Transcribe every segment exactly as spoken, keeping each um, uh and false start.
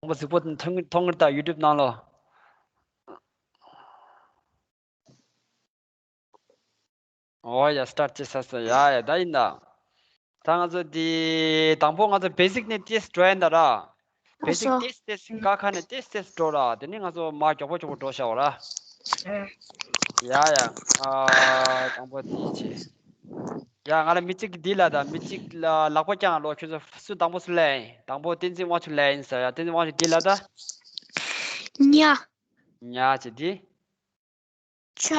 དང་པོ་གཟིགས་པོ་མཐོང་མཐོང་གི་རེད་ད། ཡུ་ཊུབ་ནང་ལོ། ཨོ་ཡ། སི་ཊར་ཊི་བྱས་ཚར་སོང་། ཡ་ཡ། ད་ཡིན་ད། ད་ང་ཚོ་དེ་དང་པོ་ང་ཚོ་བེ་སིག་ནས་ཏོག་ཙམ་འགྲོ་ཡིན་ད་ར། བེ་སིག་ཏོག་ཙམ་ཏོག་ཙམ་ཀ་ཁ་ནས་ཏོག་ཙམ་ཏོག་ཙམ་འགྲོ་ར། དེ་ནས་ང་ཚོ་མར་མགྱོགས་པོ་མགྱོགས་པོ་འགྲོ་བྱ་བ་ར། ཡ་ཡ། ཨ། དང་པོ་དེ་བྱས། ཡ། ང་ལ་མི་གཅིག་གིས་འདི་ལབ་ད། མི་གཅིག་ལ་ལག་པ་བརྐྱངས་ལོ། ཁྱོད་ཚོ་སུ་དང་པོ་སུ་ལབ་ཡིན། དང་པོ་བསྟན་འཛིན་དབང་ཕྱུག་ལབ་ཡིན་ཟེར་ཡ། བསྟན་འཛིན་དབང་ཕྱུག་འདི་ལབ་ད། ཉ། ཉ་བྱས་འདི། ཆ།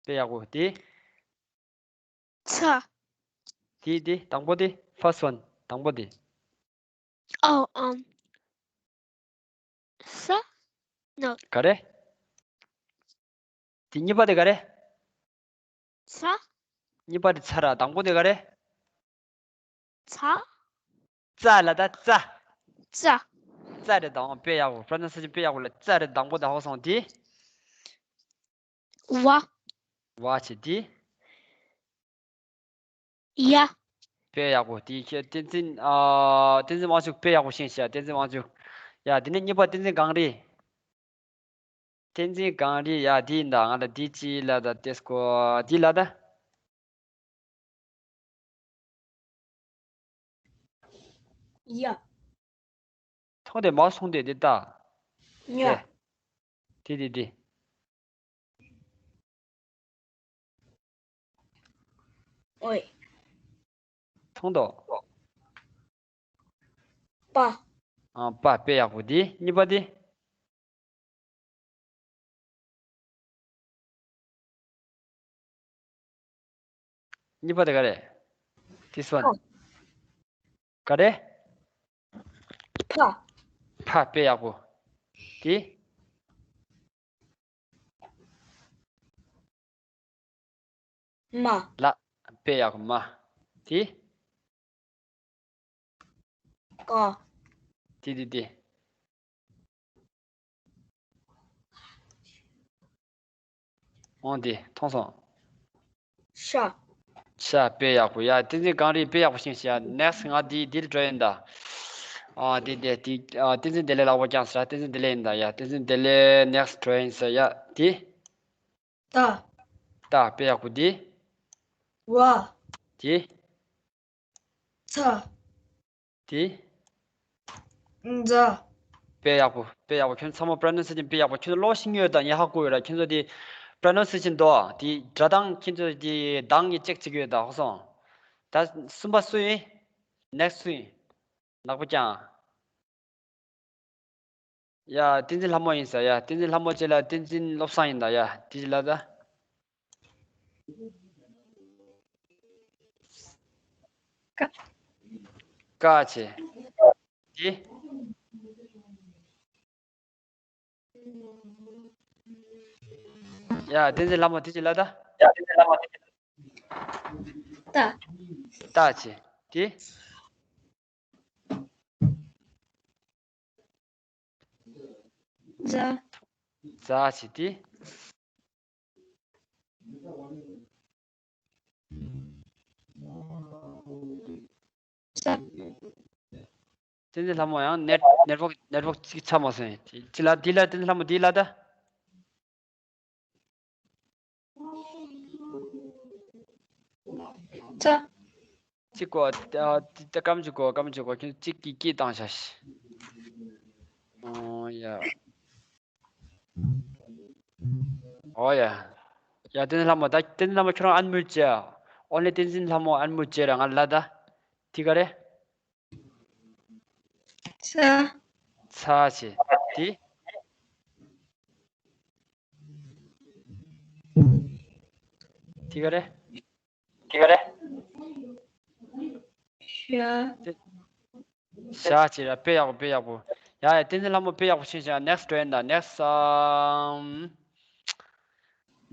དཔེ་ཡག་པོ་དེ། ཚ། དེ་དེ་དང་པོ་དེ། ཕར་སི་ཊི་ཝན། དང་པོ་དེ། ཨོ། ཨམ། ས། ནོ། ག་རེ། དེ་གཉིས་པ་དེ་ག་རེ། ཚ། གཉིས་པ་དེ་ཚ་ར། དང་པོ་དེ་ག་རེ། ཚ། ཙ་ལབ་ད། ཙ། ཙ། ཙ་རེད་དང་། དཔེ་ཡག་པོ། པྲོ་ནན་སི་ཡེ་ཤན་དཔེ་ཡག་པོ་ལ། ཙ་རེད། དང་པོ་དེ་ཧོ་སོང་དེ། ཝ། ཝ་བྱས་དེ། ཡ། དཔེ་ཡག་པོ། དེ་ཁྱེད་བསྟན་འཛིན། ཨ། བསྟན་འཛིན་དབང་ཕྱུག་དཔེ་ཡག་པོ་ཤེས་ཤག་བསྟན་འཛིན་དབང་ཕྱུག་ཡ། དེ་ནས་གཉིས་པ་བསྟན་འཛིན་གངས་རི། བསྟན་འཛིན་གངས་རི། ཡ། དེ་ཡིན་ད། ང་ལ་དེ་ཅི་ལབ་ད། ཏེ་སྐོ་དེ་ལབ་ད། ཡ། མཐོང་དེ་མ་སོང་དེ་དེ་ལྟ། ཉ། དེ་དེ་དེ། ཨོའི། མཐོང་དོ། པ། ཨ། པ། དཔེ་ཡག་པོ། དེ་གཉིས་པ་དེ། གཉིས་པ་དེ་ག་རེ། This one. ཕ། ག་རེ། ཕ། ཕ། དཔེ་ཡག་པོ། དེ། མ། ལ། དཔེ་ཡག་པོ། མ། དེ། ཀ། དེ་དེ་དེ། འོང་དེ་མཐོང་སོང་། ཤ། ཤ། དཔེ་ཡག་པོ། ཡ། བསྟན་འཛིན་གངས་རི་དཔེ་ཡག་པོ་ཤེས་ཤག་ཡ། ནེག་སི་ཊི་ང་འདི་འདིར་འགྲོ་ཡིན་ད། ཨ། དེ་དེ་དེ། ཨ། བསྟན་འཛིན་བདེ་ལེགས་ལག་པ་བརྐྱངས་ཟེར། བསྟན་འཛིན་བདེ་ལེགས་ཡིན་ད། ཡ། བསྟན་འཛིན་བདེ་ལེགས། ནེག་སི་ཊི་འགྲོ་ཡིན་ཟེར་ཡ། དེ། ཏ། ཏ། དཔེ་ཡག་པོ་དེ། ཝ། དེ། ཚ། དེ། ཛ། དཔེ་ཡག་པོ། དཔེ་ཡག་པོ། ཁྱོད་ཚང་མ་པྲོ་ནན་སི་ཡེ་ཤན་དཔེ་ཡག་པོ། ཁྱོད་ཚོ་ཀློག་ཤེས་ཀྱི་ཡོད་ད། ངས་ཧ་གོ་ཡོད་ར། ཁྱོད་ཚོ་དེ་པྲོ་ནན་སི་ཡེ་ཤན་དོ། དེ་སྒྲ་གདངས། ཁྱོད་ཚོ་དེ་གདངས་ཀྱི་ཅེག་བྱེད་ཀྱི་ཡོད་ད། ཧ་སོང་། ད་གསུམ་པ་སུ་ཡིན། ནེག་སི་ཊི་སུ་ཡིན། ལག་པ་བརྐྱངས། ཡ། བསྟན་འཛིན་ལྷ་མོ་ཡིན་ས། ཡ། བསྟན་འཛིན་ལྷ་མོ་བྱས་ལ་བསྟན་འཛིན་བློ་བཟང་ཡིན་ད། ཡ། དེ་ལ་ད། ཀ། ཀ་བྱས། དེ། ཡ། བསྟན་འཛིན་ལྷ་མོ་དེ་བྱས་ལ་ད། ཏ། ཏ་བྱས། དེ། ཛ། ཛ་བྱས་ཏེ། ཛ། བསྟན་འཛིན་ལྷ་མོ་ཡང་ནེཊ་ནེཊ་ཝོག་ནེཊ་ཝོག་གཅིག་ཆགས་མ་སོང་། ཅི་ལ་འདི་ལ་བསྟན་འཛིན་ལྷ་མོ་འདི་ལ་ད། ཙ། གཅིག་གོ། ཨ། ད་སྐམ་གཅིག་གོ། སྐམ་གཅིག་གོ། ཁྱོད་གཅིག་གིས་སྐད་བཏང་བྱ་ཞིག་ཨོ་ཡ། ཨོ་ཡ། ཡ། བསྟན་འཛིན་ལྷ་མོ། ད་བསྟན་འཛིན་ལྷ་མོ་ཁྱོད་རང་ཨན་མིའུཊ་བྱས། ཨོན་ལི་བསྟན་འཛིན་ལྷ་མོ་ཨན་མིའུཊ་བྱས་ར། ང་ལ་ད། དེ་ག་རེ། ཚ། ཚ་བྱས། དེ། དེ་ག་རེ། དེ་ག་རེ། ཤ། ཤ་བྱས་ར། དཔེ་ཡག་པོ། དཔེ་ཡག་པོ། ཡ་ཡ། བསྟན་འཛིན་ལྷ་མོ་དཔེ་ཡག་པོ་ཤེས་ཤག་ནེག་སི་འགྲོ་ཡིན་ད། ནེག་སི། ཨམ།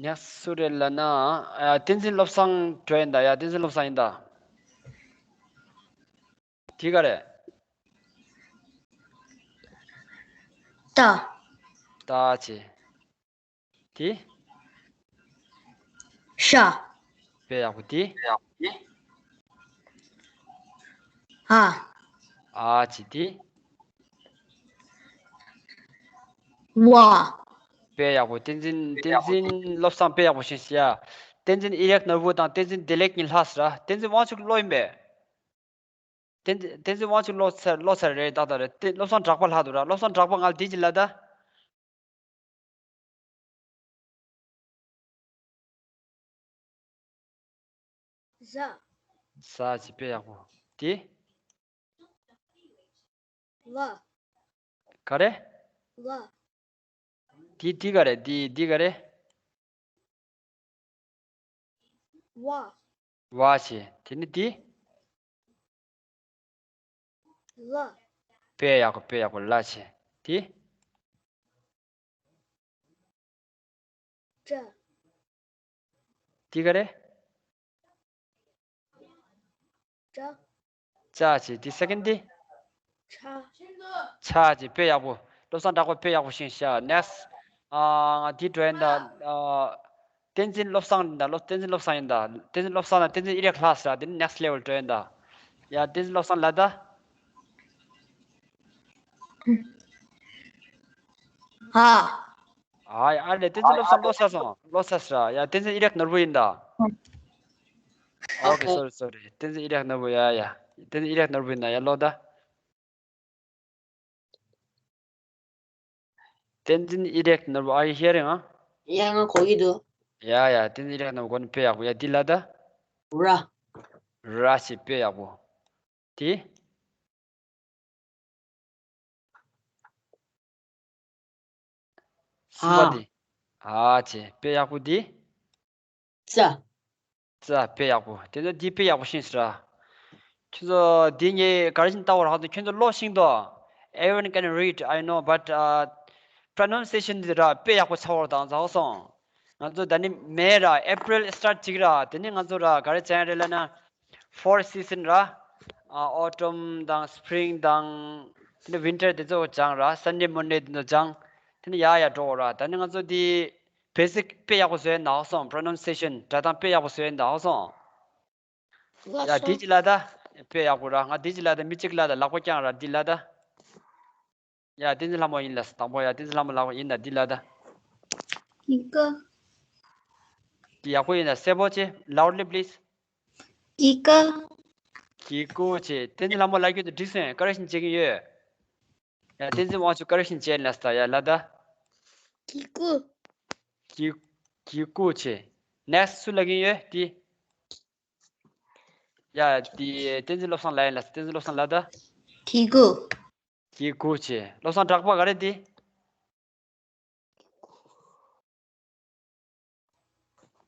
ནེག་སི་སུ་རེད་ལབ་ན། ཡ། བསྟན་འཛིན་བློ་བཟང་འགྲོ་ཡིན་ད། ཡ། བསྟན་འཛིན་བློ་བཟང་ཡིན་ད། དེ་ག་རེ། ཏ། ཏ་བྱས། དེ། ཤ། དཔེ་ཡག་པོ། དེ། ཨ། ཨ་བྱས། དེ། ཝ། དཔེ་ཡག་པོ། བསྟན་འཛིན། བསྟན་འཛིན་བློ་བཟང་དཔེ་ཡག་པོ་ཤེས་ཤག་བསྟན་འཛིན་ཨི་རེག་ནོར་བུ་དང་བསྟན་འཛིན་བདེ་ལེགས་གཉིས་ལྷག་ཟེར། བསྟན་འཛིན་དབང་ཕྱུག་བློ་ཡིན་པས། བསྟན་འཛིན། བསྟན་འཛིན་དབང་ཕྱུག་བློ་ཚར། བློ་ཚར་རེད། ཏག་ཏག་རེད། བསྟན། བློ་བཟང་གྲགས་པ་ལྷག་འདུག་ར། བློ་བཟང་གྲགས་པ་ང་ལ་འདི་ཅིག་ལབ་ད། ཟ། ཟ་ཅེས། དཔེ་ཡག་པོ། དེ། ལ། ག་རེ། ལ། དེ། དེ་ག་རེ། དེ། དེ་ག་རེ། ཝ། ཝ་ཅེས། དེ་ནི་དེ། ལ། དཔེ་ཡག་པོ། དཔེ་ཡག་པོ། ལ་ཅེས། དེ། ཅ། དེ་ག་རེ། ཅ། ཅ་ཅེས། དེ་སེ་ཀེན་ཌི་དེ། ཆ། ཆ་ཅེས། དཔེ་ཡག་པོ། བློ་བཟང་གྲགས་པ་དཔེ་ཡག་པོ་ཤེས་ཤག་ནེག་སི་ཊི། ཨ། ང་དེ་འགྲོ་ཡིན་ད། ཨ། བསྟན་འཛིན་བློ་བཟང་ཡིན་ད། བློ། བསྟན་འཛིན་བློ་བཟང་ཡིན་ད། བསྟན་འཛིན་བློ་བཟང་དང་བསྟན་འཛིན་ཨི་རེག་ལྷག་ཟེར། དེ་ནི་ནེག་སི་ཊི་ལེ་ཝལ་འགྲོ་ཡིན་ད། ཡ། བསྟན་འཛིན་བློ་བཟང་ལབ་ད། ཧ། ཨ་ཡ། ཨ་ལས། བསྟན་འཛིན་བློ་བཟང་བློ་ཚར་སོང་། བློ་ཚར་ཟེར། ཡ། བསྟན་འཛིན་ཨི་རེག་ནོར་བུ་ཡིན་ད། ཨོ་ཁེ། ཨོ་ཁེ། སོ་རི། སོ་རི། བསྟན་འཛིན་ཨི་རེག་ནོར་བུ། ཡ་ཡ། བསྟན་འཛིན་ཨི་རེག་ནོར་བུ་ཡིན་ད། ཡ། ཀློག་ད། བསྟན་འཛིན་ཨི་རེག་ནོར་བུ། Are you hearing? ཨ། ཡ། ང་གོ་གི་འདུག་ཡ་ཡ། བསྟན་འཛིན་ཨི་རེག་ནོར་བུ་གོ་ནི་དཔེ་ཡག་པོ། ཡ། འདི་ལབ་ད། ར། ར་ཅེས། དཔེ་ཡག་པོ། དེ། གསུམ་པ་ཨ། དེ། ཨ་ཅེས། དཔེ་ཡག་པོ། དེ། ཙ། ཙ། དཔེ་ཡག་པོ། དེ་ཚོ་འདི་དཔེ་ཡག་པོ་ཤེས་ཟེར། ཁྱོད་ཚོ་འདི་ངས་ག་རེ་བྱས་ནས་ལྟ་བར་ཧ་གོ། ཁྱོད་ཚོ་ཀློག་ཤེས་འདུག Everyone can read, I know, but, uh, pronunciation འདི་ར་དཔེ་ཡག་པོ་ཆགས་པར་དང་ཟ་སོང་། ང་ཚོ་ད་ནི་མེ་ར། April start བྱེད་ཀྱི་ར། དེ་ནི་ང་ཚོ་ར་ག་རེ་བྱེད་ཡ་རེད་ལབ་ན། Four season ར། ཨ། Autumn དང་spring དང་། དེ་ནི་winter དེ་ཚོ་སྦྱངས་ར། Sunday Monday དེ་ཚོ་སྦྱངས། དེ་ནི་ཡར་ཡར་འགྲོ་ར། ད་ནི་ང་ཚོ་འདི་basic དཔེ་ཡག་པོ་བཟོས་ན་སོང་། pronunciation སྒྲ་གདངས་དཔེ་ཡག་པོ་བཟོས་ན་སོང་། ལགས་ཡ། སོ། འདི་ཅིག་ལབ་ད། དཔེ་ཡག་པོ་ར། ང་འདི་ཅིག་ལབ་ད། མི་གཅིག་ལབ་ད། ལག་པ་བརྐྱངས་ར། འདི་ལབ་ད། ཡ། བསྟན་འཛིན་ལྷ་མོ་ཡིན་ལ། དང་པོ་ཡ། བསྟན་འཛིན་ལྷ་མོ་ལག་པ་ཡིན་ད། འདི་ལབ་ད། གི་ཀ། འདི་ཡག་པོ་ཡིན་ད། གསལ་པོ་བྱས། Loudly please. གི་ཀ། གི་ཀུ་བྱས། བསྟན་འཛིན་ལྷ་མོ་ལབ་རྒྱུ་དེ་འགྲིག་སོང་། correction བྱེད་ཀྱི་ཡོད། ཡ། བསྟན་འཛིན་དབང་ཕྱུག་correction བྱས་ལ་སྟ། ཡ། ལབ་ད། གི་ཀུ། གི། གི་ཀུ་བྱས། next སུ་ལབ་ཀྱི་ཡོད་དེ། ཡ། དེ་བསྟན་འཛིན་བློ་བཟང་ལབ་ཡིན་ལ། བསྟན་འཛིན་བློ་བཟང་ལབ་ད། གི་ཀུ། གི་ཀུ་བྱས། བློ་བཟང་གྲགས་པ་ག་རེ་དེ།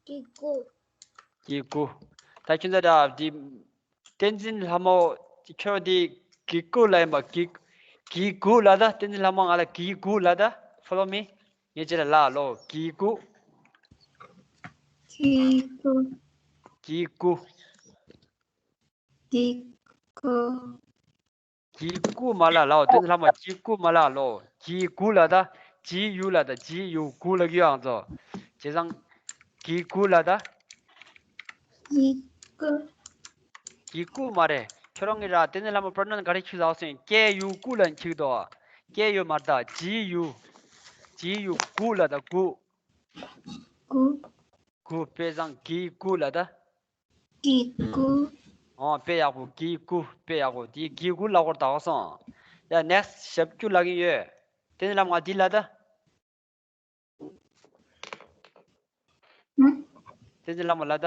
གི་ཀུ། གི་ཀུ། ད་ཁྱོད་ཚོ་ད་འདི་བསྟན་འཛིན་ལྷ་མོ། ཁྱོད་འདི་གི་ཀུ་ལབ་ཡིན་པ། གི། གི་ཀུ་ལབ་ད། བསྟན་འཛིན་ལྷ་མོ་ང་ལ་གི་ཀུ་ལབ་ད། Follow me. ངས་ཁྱེད་ལ་ལབ་ཀློག་གི་ཀུ། གི་ཀུ། གི་ཀུ། གི་ཀུ། གི་ཀུ་མ་ལབ་ལ། བསྟན་འཛིན་ལྷ་མོ། གི་ཀུ་མ་ལབ་ལ། གི་ཀུ་ལབ་ད། ཇི་ཡུ་ལབ་ད། ཇི་ཡུ། གུ་ལབ་ཀྱི་ཡོད། ང་ཚོ་བྱས་ཙང་གི་ཀུ་ལབ་ད། གི་ཀུ། གི་ཀུ་མ་རེད། ཁྱོད་རང་གིས་ར་བསྟན་འཛིན་ལྷ་མོ་pronounce ག་རེ་འཁྱེར་ཟ་སོང་། ཀེ་ཡུ་གུ་ལབ་འཁྱེར་འདུག་ཀེ་ཡུ་མ་རེད་ད། ཇི་ཡུ། ཇི་ཡུ། གུ་ལབ་ད། གུ། གུ། གུ། དཔེ་བཟང་། གི་ཀུ་ལབ་ད། གི་ཀུ། ཨོ། དཔེ་ཡག་པོ། གི་ཀུ། དཔེ་ཡག་པོ། དེ་གི་ཀུ་ལབ་དགོས་རེད་ད། སོང་། ཡ། next ཞབས་ཀྱུ་ལབ་ཀྱི་ཡོད། བསྟན་འཛིན་ལྷ་མོ་ང་འདི་ལབ་ད། ཧུམ། བསྟན་འཛིན་ལྷ་མོ་ལབ་ད།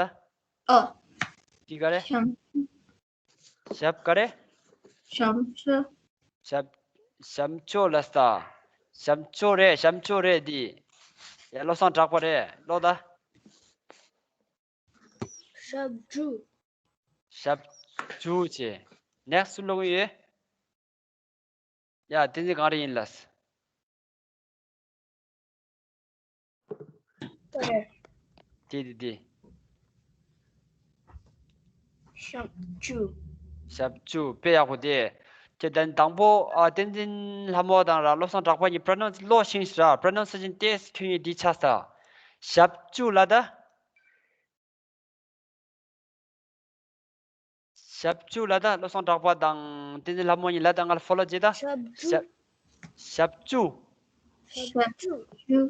ཨོ། འདི་ག་རེ། ཞབས། ཞབས་ག་རེ། ཞབས་ཀྱུ། ཞབས། ཞབས་ཀྱུ་ལབ་ད། ཞབས་ཀྱུ་རེད། ཞབས་ཀྱུ་རེད་འདི། ཡ། བློ་བཟང་གྲགས་པ་རེད། ཀློག་ད། ཞབས་ཀྱུ། ཞབས་ཀྱུ་བྱས། next སུ་ཀློག་གི་ཡོད། ཡ། བསྟན་འཛིན་གངས་རི་ཡིན་ལ། དེ་དེ་དེ། ཞབས་ཀྱུ། ཞབས་ཀྱུ། དཔེ་ཡག་པོ་དེ། དེ་དང་དང་པོ། ཨ། བསྟན་འཛིན་ལྷ་མོ་དང་ར་བློ་བཟང་གྲགས་པ་གཉིས་pronounce ཀློག་ཤེས་ར། pronunciation test ཁྱོད་གཉིས་འདི་ཆགས་ས། ཞབས་ཀྱུ་ལབ་ད། ཞབས་ཀྱུ་ལབ་ད། བློ་བཟང་གྲགས་པ་དང་བསྟན་འཛིན་ལྷ་མོ་གཉིས་ལབ་ད། ང་ལ་follow བྱེད་ད། ཞབས་ཀྱུ། ཞབས། ཞབས་ཀྱུ། ཞབས་ཞུ། ཞབས་ཞུ།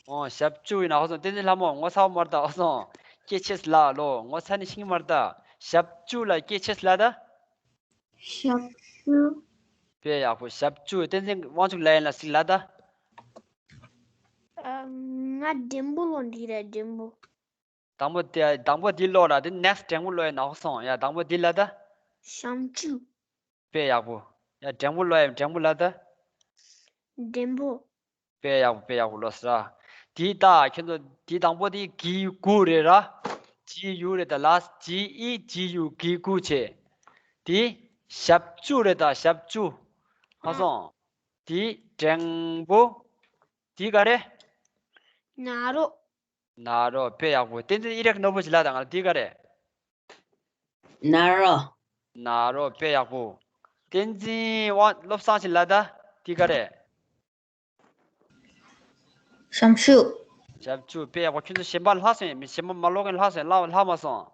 ཨོ། ཞབས་ཞུ་ཡིན་ན་ཧོ་སོང་། བསྟན་འཛིན་ལྷ་མོ་ངོ་ཚ་བ་མ་རེད་ད། ཧོ་སོང་། སྐད་ཆེ་ལ་ལོ། ངོ་ཚ་ནི་ཤིང་མ་རེད་ད། ཞབས་ཞུ་ལ་སྐད་ཆེ་ལ་ད། ཞབས་ཞུ། དཔེ་ཡག་པོ། ཞབས་ཞུ། བསྟན་འཛིན་དབང་ཕྱུག་ལ་ཡིན་ན་ཟིག་ལ་ད། ཨ། ང་འགྲེང་བུ་ལོ། འདི་རེད། འགྲེང་བུ། དང་པོ་དེ། དང་པོ་འདི་ཀློག་ར། དེ་next འགྲེང་བུ་ཀློག་ཡ་ན་ཧོ་སོང་། ཡ། དང་པོ་འདི་ལ་ད། ཞབས་ཞུ། དཔེ་ཡག་པོ། ཡ། འགྲེང་བུ་ཀློག་ཡ། འགྲེང་བུ་ལ་ད། འགྲེང་བུ། དཔེ་ཡག་པོ། དཔེ་ཡག་པོ་ཀློག་ས་ར། དེ་ད་ཁྱོད་ཚོ་དེ་དང་པོ་དེ་གི་གུ་རེད་ར། ཇི་ཡུ་རེད་ད། last ཇི་ཨི་ཇི་ཡུ། གི་གུ་བྱས། དེ་ཞབས་ཞུ་རེད་ད། ཞབས་ཞུ། ཧ་སོང་། དེ་འགྲེང་བུ། དེ་ག་རེ། ན་རོ། ན་རོ། དཔེ་ཡག་པོ། བསྟན་འཛིན་ཨི་རེག་ནོར་བུ་ཅིག་ལ་ད། ང་ལ་དེ་ག་རེ། ན་རོ། ན་རོ། དཔེ་ཡག་པོ། བསྟན་འཛིན་དབང་བློ་བཟང་ཅིག་ལ་ད། དེ་ག་རེ། ཞབས་ཞུ། ཞབས་ཞུ། དཔེ་ཡག་པོ། ཁྱོད་ཚོ་གཞན་པ་ལྷག་སོང་ཡ། མི་གཞན་པ་མ་ཀློག་མཁན་ལྷག་སོང་ཡ། ལྷག་ལྷག་མ་སོང་།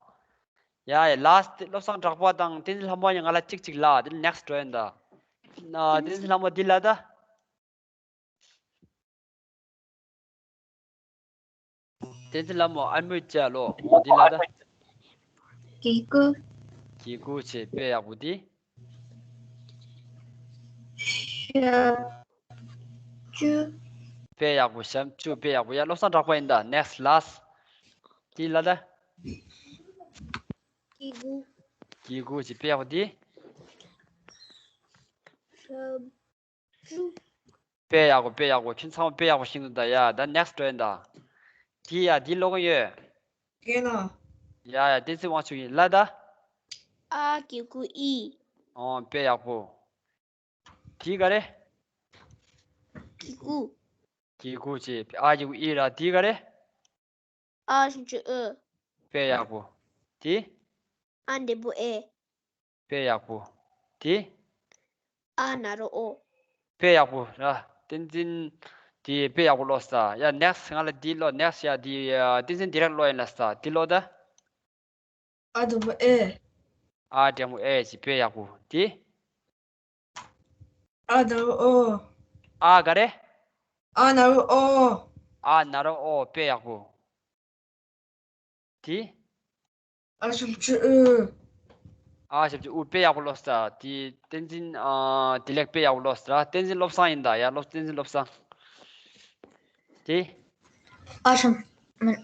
ཡ་ཡ། last བློ་བཟང་གྲགས་པ་དང་བསྟན་འཛིན་ལྷ་མོ་ཡ་ང་ལ་གཅིག་གཅིག་ལ། དེ་next འགྲོ་ཡིན་ད། ན། བསྟན་འཛིན་ལྷ་མོ་འདི་ལ་ད། བསྟན་འཛིན་ལྷ་མོ་ཨ་མོ་ཅ་ལོ། འོ་འདི་ལ་ད། གི་གུ། གི་གུ་བྱས། དཔེ་ཡག་པོ། འདི། ཞབས་ཞུ། དཔེ་ཡག་པོ། ཞབས་ཞུ། དཔེ་ཡག་པོ། ཡ། བློ་བཟང་གྲགས་པ་ཡིན་ད། next last འདི་ལ་ད། གི་གུ། གི་གུ་བྱས། དཔེ་ཡག་པོ། འདི། ཞབས་ཞུ། དཔེ་ཡག་པོ། དཔེ་ཡག་པོ། ཁྱོད་ཚང་མ་དཔེ་ཡག་པོ་ཤེས་འདུག་ད། ཡ། ད་next འགྲོ་ཡིན་ད། དེ་ཡ་དེ་ཀློག་གི་ཡོད། རྒན་ལགས། ཡ་ཡ། བསྟན་འཛིན་དབང་ཕྱུག་ཡིན་ལ་ད། ཨ་གི་གུ་ཨི། ཨོ། དཔེ་ཡག་པོ། དེ་ག་རེ། གི་གུ། གི་གུ་བྱས། ཨ་གི་གུ་ཨི་ར། དེ་ག་རེ། ཨ་ཞབས་ཀྱུ་ཨུ། དཔེ་ཡག་པོ། དེ། ཨ་འགྲེང་བུ་ཨེ། དཔེ་ཡག་པོ། དེ། ཨ་ན་རོ་ཨོ། དཔེ་ཡག་པོ་ར། བསྟན་འཛིན། དེ་དཔེ་ཡག་པོ་ཀློག་ས། ཡ། next ང་ལ་འདི་ཀློག next ཡ། དེ་བསྟན་འཛིན་འདི་ར་ཀློག་ཡིན་ལ་ས། འདི་ཀློག་ད། ཨ་འགྲེང་བུ་ཨེ། ཨ་འགྲེང་བུ་ཨེ་བྱས། དཔེ་ཡག་པོ། དེ། ཨ་ན་རོ་ཨོ། ཨ་ག་རེ། ཨ་ན་རོ་ཨོ། ཨ་ན་རོ་ཨོ། དཔེ་ཡག་པོ། དེ། ཨ་ཞབས་ཀྱུ་ཨུ། ཨ་ཞབས་ཀྱུ་ཨུ། དཔེ་ཡག་པོ་ཀློག་ས། དེ་བསྟན་འཛིན། ཨ། བདེ་ལེགས། དཔེ་ཡག་པོ་ཀློག་ས་ར། བསྟན་འཛིན་བློ་བཟང་ཡིན་ད། ཡ། བློ། བསྟན་འཛིན་བློ་བཟང་། དེ། ཨ་ཞབས། མིན།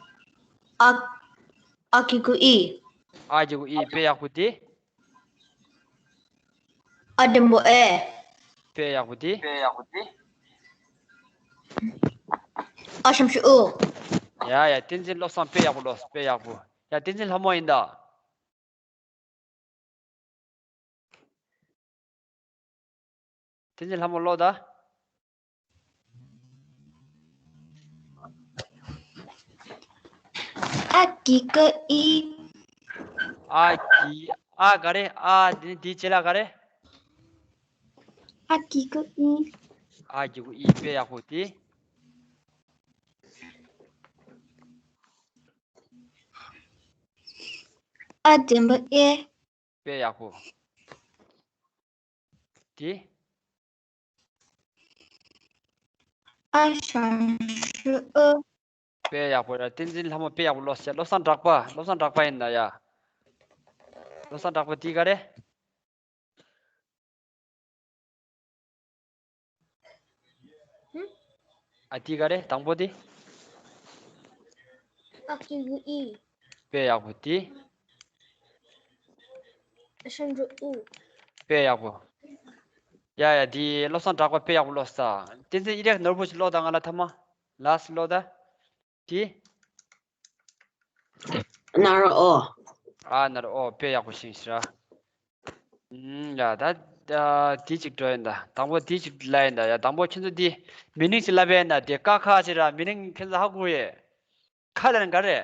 ཨ། ཨ་གི་གུ་ཨི། ཨ་གི་གུ་ཨི། དཔེ་ཡག་པོ། དེ། ཨ་འགྲེང་བུ་ཨེ། དཔེ་ཡག་པོ། དེ། ཨ་ཞབས་ཀྱུ་ཨུ། ཡ་ཡ། བསྟན་འཛིན་བློ་བཟང་དཔེ་ཡག་པོ་ཀློག་དཔེ་ཡག་པོ། ཡ། བསྟན་འཛིན་ལྷ་མོ་ཡིན་ད། བསྟན་འཛིན་ལྷ་མོ་ཀློག་ད། ཨ་གི་གུ་ཨི། ཨ་གི། ཨ་ག་རེ། ཨ་འདི་ནི་འདིའི་རྗེས་ལ་ག་རེ། ཨ་གི་གུ་ཨི། ཨ་གི་གུ་ཨི། དཔེ་ཡག་པོ། དེ། ཨ་འགྲེང་བུ་ཨེ། དཔེ་ཡག་པོ། དེ། ཨ་ཞབས་ཀྱུ་ཨུ། དཔེ་ཡག་པོ་ར། བསྟན་འཛིན་ལྷ་མོ་དཔེ་ཡག་པོ་ཀློག་ཤག་བློ་བཟང་གྲགས་པ། བློ་བཟང་གྲགས་པ་ཡིན་ད་ཡ། བློ་བཟང་གྲགས་པ་དེ་ག་རེ། ཨ་དེ་ག་རེ། དང་པོ་དེ། ཨ་གི་གུ་ཨི། དཔེ་ཡག་པོ། དེ། ཨ་ཞབས་ཀྱུ་ཨུ། དཔེ་ཡག་པོ། ཡ་ཡ། དེ་བློ་བཟང་གྲགས་པ་དཔེ་ཡག་པོ་ཀློག་ས། བསྟན་འཛིན་ཨི་རེག་ནོར་བུ་ཅིག་ཀློག་ད། ང་ལ་ཐ་མ། ལ་སི་ཀློག་ད། དེ། ན་རོ་ཨོ། ཨ་ན་རོ་ཨོ། དཔེ་ཡག་པོ་ཤེས་ཤག་ཨུམ། ཡ་ད། ད་དེ་གཅིག་འགྲོ་ཡིན་ད། དང་པོ་དེ་གཅིག་ལ་ཡིན་ད། ཡ། དང་པོ་ཁྱོད་ཚོ་དེ་མི་ནིང་ཅིག་ལབ་ཡིན་ད། དེ་ཀ་ཁ་ཅིག་ར། མི་ནིང་ཁྱོད་ཚོ་ཧ་གོ་ཡེ། ཁ་ལབ་ན་ག་རེ།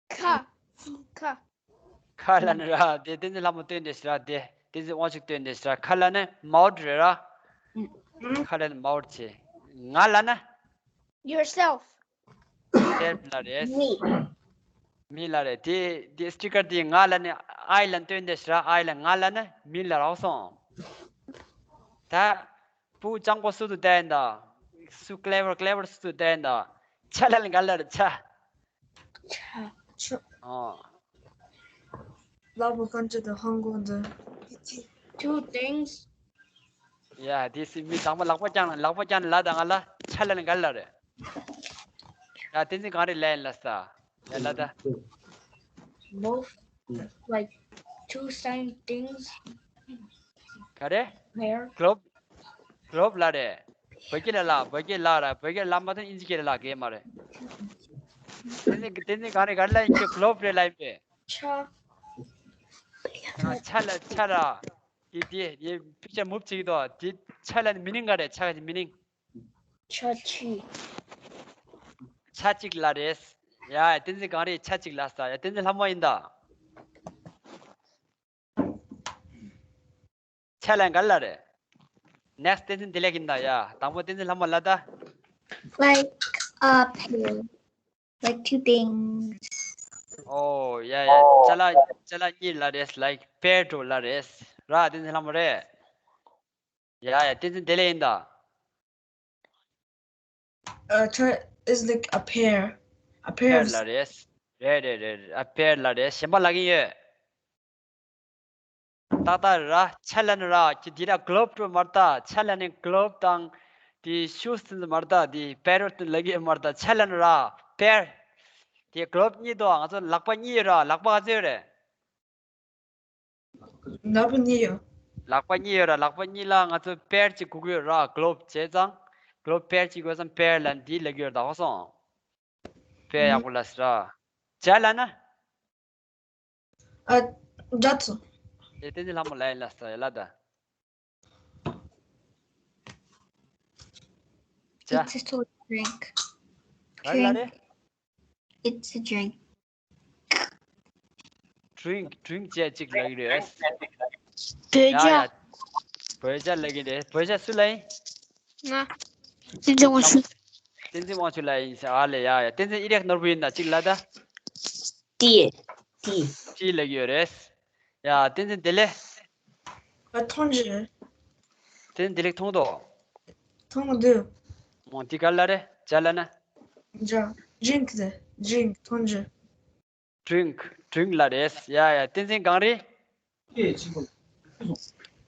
ཁ། ཁ། ཁ་ལབ་ན་ར། དེ་བསྟན་འཛིན་ལྷ་མོ་སྟོན་དེ་ཤི་ར། དེ་བསྟན་འཛིན་དབང་ཕྱུག་སྟོན་དེ་ཤི་ར། ཁ་ལབ་ན་མའོ་ཊི་རེད་ར། ཁ་ལབ་ན་མའོ་ཊི་བྱས། ང་ལབ་ན། Yourself. སེལཕ་ལབ་རེད། མི། མི་ལབ་རེད། དེ་དེ་སི་ཊི་ཀར་དེ་ང་ལབ་ན་ཨའི་ལབ་སྟོན་དེ་ཤི་ར། ཨའི་ལབ། ང་ལབ་ན་མི་ལབ་རག་སོང་། ད་སྤུ་གུ་སྤྱང་པོ་སུ་དང་བསྡད་ཡིན་ད། སུ་clever clever སུ་བསྡད་ཡིན་ད། ཆ་ལ་ལ་ག་ལ་རེད་ཆ། ཆ་ཆ། ཨོ། ལག་པ་གང་ཅི་དང་ཧང་གོ་འདི། Two things. ཡ་དེ་སི་མི་དང་པོ་ལག་པ་བརྐྱངས་ལག་པ་བརྐྱངས་ལ་དང་ང་ལ་ཆ་ལ་ལ་ག་ལ་རེད། ཡ་བསྟན་འཛིན་གངས་རི་ལ་ཡིན་ལ་ས། ཡ་ལ་ད། Both like two same things. ག་རེ། Hair. གློབ། གློབ་ལ་རེད། བོད་སྐད་ལ་ལ་བོད་སྐད་ལ་ར་བོད་སྐད་ལ་མ་ཐོན་ཨིན་ཇི་སྐད་ལ་གས་མ་རེད། བསྟན་འཛིན་བསྟན་འཛིན་གངས་རི་ག་རེ་ལ་ཡིན་ཆོ་གློབ་རེད་ལ་ཡིན་པས། Cha. ཆ་ལ་ཆ་ར། དེ་དེ་ཡེ་པིག་ཅར་མུབ་བྱེད་ཀྱི་འདུག་དེ་ཆ་ལ་མི་ནིང་ག་རེད་ཆ་ག་ཅི་མི་ནིང་། Cha chi. ཆ་གཅིག་ལ་རེད། ཡ་བསྟན་འཛིན་གངས་རིའི་ཆ་གཅིག་ལ་ས་ཡ་བསྟན་འཛིན་ལྷ་མོ་ཡིན་ད། ཆ་ལ་ག་ལ་རེད། next བསྟན་འཛིན་བདེ་ལེགས་ཡིན་ད་ཡ་དང་པོ་བསྟན་འཛིན་ལྷ་མོ་ལ་ད། Like a pair. Like two things. ཨོ་ཡ་ཡ་ཅ་ལག་ཅ་ལག་གཉིས་ལ་རེད་like pair འགྲོ་ལ་རེད་ར་བསྟན་འཛིན་ལྷ་མོ་རེད། ཡ་ཡ་བསྟན་འཛིན་བདེ་ལེགས་ཡིན་ད། Uh, try is like a pair. A pair pair of ལ་རེད། རེད་རེད་རེད་ཨ་pair ལ་རེད་གཞན་པ་ལ་གིན་ཡོད། ཏག་ཏག་ར་ཆ་ལ་ནི་ར་ཁྱི་འདི་ར་གློབ་འགྲོ་མར་ད་ཆ་ལ་ནི་གློབ་དང་དེ་ཤུ་སི་མར་ད་དེ་པེ་རོ་ཏི་ལ་གི་མར་ད་ཆ་ལ་ནི་ར་pair དེ་གློབ་གཉིས་དོ་ང་ཚོ་ལག་པ་གཉིས་ཡོད་ར་ལག་པ་ག་ཚོད་ཡོད་རེད། ལག་པ་གཉིས་ཡོད། ལག་པ་གཉིས་ཡོད་ར་ལག་པ་གཉིས་ལ་ང་ཚོ་pair གཅིག་དགོས་ཀྱི་ཡོད་ར་གློབ་བྱས་ཙང་གློབ་pair གཅིག་དགོས་ཙང་pair ལ་འདི་ལ་གི་ཡོད་ད་ཧོ་སོང་pair ཡག་པོ་ལ་སི་ར་ཇ་ལ་ན། ཨ། འདྲ་ཚོ། དེ་བསྟན་འཛིན་ལྷ་མོ་ལ་ཡིན་ལ་ས་ཡ་ལ་ད། ཇ། It's a drink. ག་རེ་ལ་རེད། It's a drink. drink drink བྱས་གཅིག་ལ་གི་རེད། བོད་ཡ་ཇ། ཡ། བོད་ཇ་ལ་གི་རེད་བོད་ཇ་སུ་ལ་ཡིན། ང་། བསྟན་འཛིན་དབང་ཕྱུག་བསྟན་འཛིན་དབང་ཕྱུག་ལ་ཡིན་ས་ཨ་ལེ་ཡ་ཡ་བསྟན་འཛིན་ཨི་རེག་ནོར་བུ་ཡིན་ན་གཅིག་ལ་ད། ཏི། ཏི། ཏི་ལ་གི་ཡོད་རེད། ཡ་བསྟན་འཛིན་བདེ་ལེགས། ཨ། མཐོང་རྒྱུ། བསྟན་འཛིན་བདེ་ལེགས་མཐོང་དོ། མཐོང་འདུག་མོ་ཏི་ག་ལ་རེད་ཇ་ལ་ན། འདྲ། drink དེ། drink མཐོང་རྒྱུ། drink drink ལ་རེད་ཡ་ཡ་བསྟན་འཛིན་གངས་རི།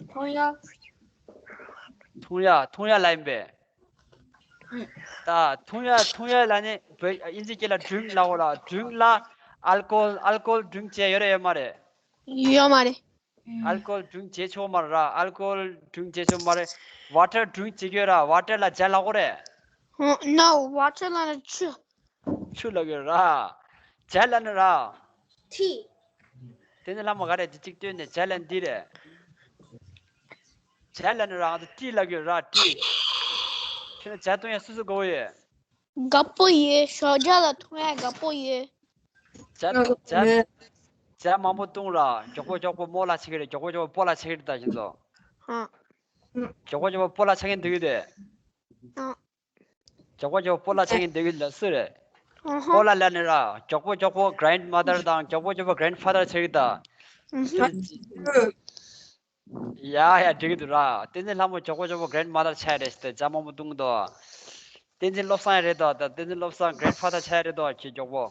མཐོང་ཡ། འཐུང་ཡ་འཐུང་ཡ་ལ་ཡིན་པས། ད་འཐུང་ཡ་འཐུང་ཡ་ལ་ནི་བོད་ཨིན་ཇི་སྐད་ལ་drink ལ་འོ་ལ་drink ལ་alcohol alcohol drink བྱས་ཡོད་རེད་ཡོད་མ་རེད། ཡོད་མ་རེད། alcohol drink བྱེད་ཆོག་མ་རེད་ར་alcohol drink བྱེད་ཆོག་མ་རེད། water drink བྱེད་ཀྱི་ཡོད་ར་water ལ་ཇ་ལ་འོ་རེད། No, water ལ་ཆུ། ཆུ་ལ་གི་ར། ཇ་ལ་ནི་ར། Tea. དེ་ནི་ལྷ་མོ་ག་རེ་འདི་གཅིག་བཏོན་ནས་ཇ་ལ་འདི་རེད། ཇ་ལ་ནི་ར་ང་ཚོ་ཏི་ལ་གི་ར་ཏི། ཁྱོད་ནི་ཇ་བཏུང་ཡ་སུ་སུ་དགའ་བོ་ཡོད། དགའ་པོ་ཡོད་ཞོགས་ཇ་ལ་འཐུང་ཡ་དགའ་པོ་ཡོད། ཇ་ཇ་ཇ་མང་པོ་བཏུང་ར་མགྱོགས་པོ་མགྱོགས་པོ་མོ་ལ་ཆེ་གི་རེད་མགྱོགས་པོ་མགྱོགས་པོ་སྤོ་ལ་ཆེ་གི་རེད་ད་ཁྱེད་ཚོ། ཧ། མགྱོགས་པོ་མགྱོགས་པོ་སྤོ་ལ་ཆགས་མཁན་འདུག་གི་རེད། ཨ། མགྱོགས་པོ་མགྱོགས་པོ་སྤོ་ལ་ཆགས་མཁན་འདུག་གི་རེད་སུ་རེད། ཨ་ཧ། སྤོ་ལ་ལ་ནི་ར་མགྱོགས་པོ་མགྱོགས་པོ་grandmother དང་མགྱོགས་པོ་མགྱོགས་པོ་grandfather ཆགས་གི་ད། ཡ་ཡ་འགྲིག་གི་འདུག་ར། བསྟན་འཛིན་ལྷ་མོ་མགྱོགས་པོ་མགྱོགས་པོ་grandmother ཆགས་རེད་ཟེར་ཏེ་ཇ་མང་པོ་བཏུང་གི་འདུག་བསྟན་འཛིན་བློ་བཟང་ཡང་རེད་དོ། ད་བསྟན་འཛིན་བློ་བཟང་grandfather ཆགས་རེད་དོ་ཁྱེད་མགྱོགས་པོ།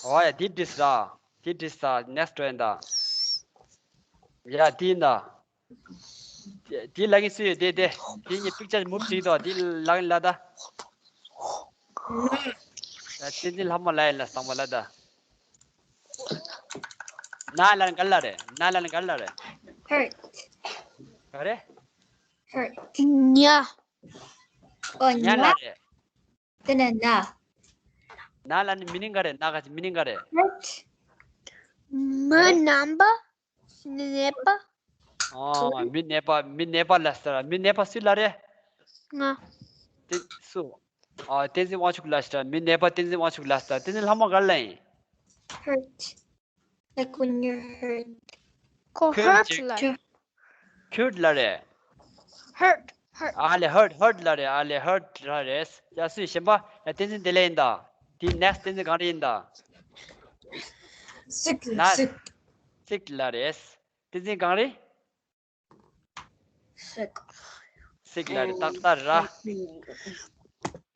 ཨོ་ཡ་དེ་འགྲིག་ར། དེ་འགྲིག་ས་next འགྲོ་ཡིན་ད། ཡ་དེ་ཡིན་ད། དེ་དེ་ལ་གིན་སུ་ཡོད་དེ་དེ། དེ་གཉིས་picture move བྱེད་དོ་དེ་ལ་གིན་ལ་ད། ཡ་བསྟན་འཛིན་ལྷ་མོ་ལ་ཡིན་ལ་བཟང་མོ་ལ་ད། ན་ལ་ག་ལ་རེད། ན་ལ་ག་ལ་རེད། Hurt. ག་རེད། Hurt. ཉ། Oh, ཉ་ལ་ཉ། རེད། དེ་ནས་ན། ན་ལ་ནི་meaning ག་རེད། ན་ག་ཅི་meaning ག་རེད། Hurt. མི་ནད་པ། ནད་པ། ཨོ་མི་ནད་པ་མི་ནད་པ་ལ་ཟེར་མི་ནད་པ་སུ་ལ་རེད། ང་། དེ་སུ། ཨོ་བསྟན་འཛིན་དབང་ཕྱུག་ལ་ཟེར་མི་ནད་པ་བསྟན་འཛིན་དབང་ཕྱུག་ལ་ཟེར་བསྟན་འཛིན་ལྷ་མོ་ག་ལ་ཡིན། Hurt. Like when you're hurt. ཁོ་ཁོས་hurt ཅིག་ལ་རེད། hurt ལ་རེད། Hurt. Hurt. ཨ་ལེ་hurt hurt ལ་རེད། ཨ་ལེ་hurt ལ་རེད། ཡ་སུས་གཞན་པ་ཡ་བསྟན་འཛིན་བདེ་ལེགས་ཡིན་ད། དེ་next བསྟན་འཛིན་གངས་རི་ཡིན་ད། Sick. ན- Sick. sick ལ་རེད། བསྟན་འཛིན་གངས་རི། Sick. sick ལབ་རེད། ཏག་ཏག་ར།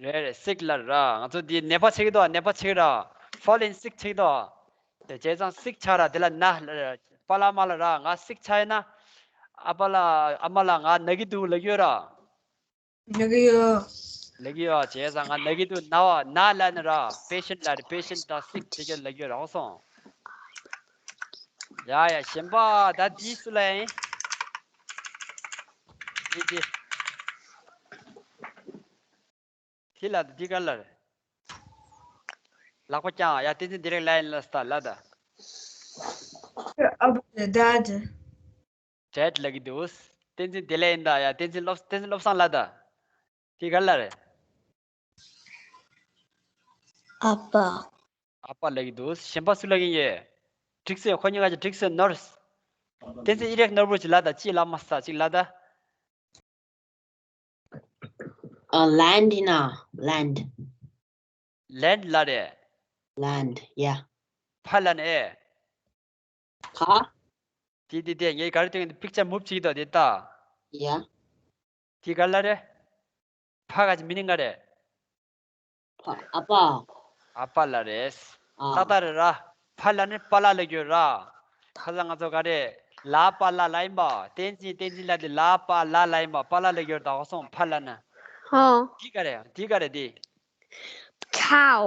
རེད་རེད། sick ལབ་ར། ང་ཚོ་འདི་ནད་པ་ཆགས་ཀྱི་འདུག་ནད་པ་ཆགས་ར། fallen sick ཆགས་ཀྱི་འདུག་དེ་བྱས་ཙང་sick ཆགས་ར། དེ་ལ་ན་ལབ་ར། པཱ་ལགས་མ་ལགས་ར། ང་sick ཆགས་ཡིན་ན། ཨ་པཱ་ལགས་ཨ་མ་ལགས། ང་ན་གི་འདུག་ལབ་ཀྱི་ཡོད་ར། ལབ་ཀྱི་ཡོད། ལབ་ཀྱི་ཡོད། བྱས་ཙང་ང་ན་གི་འདུག་ན་བ་ན་ལབ་ན་ར། patient ལབ་རེད། patient དང་sick དེ་ག་ལབ་ཀྱི་ཡོད་ར། ཧོ་སོང་། ཡ་ཡ། གཞན་པ་ད་འདི་སུ་ལ་ཡིན། འདི་འདི། དེ་ལ་འདི་ག་ལ་རེད། ལག་པ་བརྐྱངས། ཡ། བསྟན་འཛིན་བདེ་ལེགས་ལ་ཡིན་ལ་སྟ་ལ་ད། ཨ་བུ་dad. dad ལབ་ཀྱི་འདུག་བསྟན་འཛིན་བདེ་ལེགས་ཡིན་ད། ཡ། བསྟན་འཛིན་བློ་བསྟན་འཛིན་བློ་བཟང་ལ་ད། དེ་ག་ལ་རེད། ཨ་ཕ། ཨ་ཕ་ལབ་ཀྱི་འདུག་གཞན་པ་སུ་ལབ་ཀྱི་ཡོད། འགྲིག་སེ། ཁོ་གཉིས་ཀ་ཅིག་འགྲིག་སེ། nurse. བསྟན་འཛིན་ཨི་རེག་ནོར་བུ་ཅིག་ལ་ད། ཅིག་ལ་མ་ས་ཅིག་ལ་ད། ཨ། land ཡིན་ན། land. land ལ་རེད། land. yeah. ཕ་ལ་ནས། ག་དེ་དེ་དེ་ངས་ག་རེ་སྟོན་གྱི་འདུག picture move བྱེད་ཀྱི་འདུག་དེ་ལྟ། ཡ། དེ་ག་ལ་རེད། ཕ་ག་ཅིག་མི་ནི་ག་རེད། ཕ། ཨ་ཕ། ཨ་ཕ་ལ་རེད། ཨ། ཏག་ཏག་རེད་ར། ཕ་ལ་ནི་པཱ་ལགས་ལབ་ཀྱི་ཡོད་ར། ཁ་སང་ང་ཚོ་ག་རེ། ལ་པཱ་ལགས་ལ་ཡིན་པ། བསྟན་འཛིན་བསྟན་འཛིན་ལ་དེ་ལ་པཱ་ལགས་ལ་ཡིན་པ། པཱ་ལགས་ལབ་ཀྱི་ཡོད་ར། ད་ཧོ་སོང་། ཕ་ལ་ན། ཧོ། དེ་ག་རེད། དེ་ག་རེད་དེ། cow.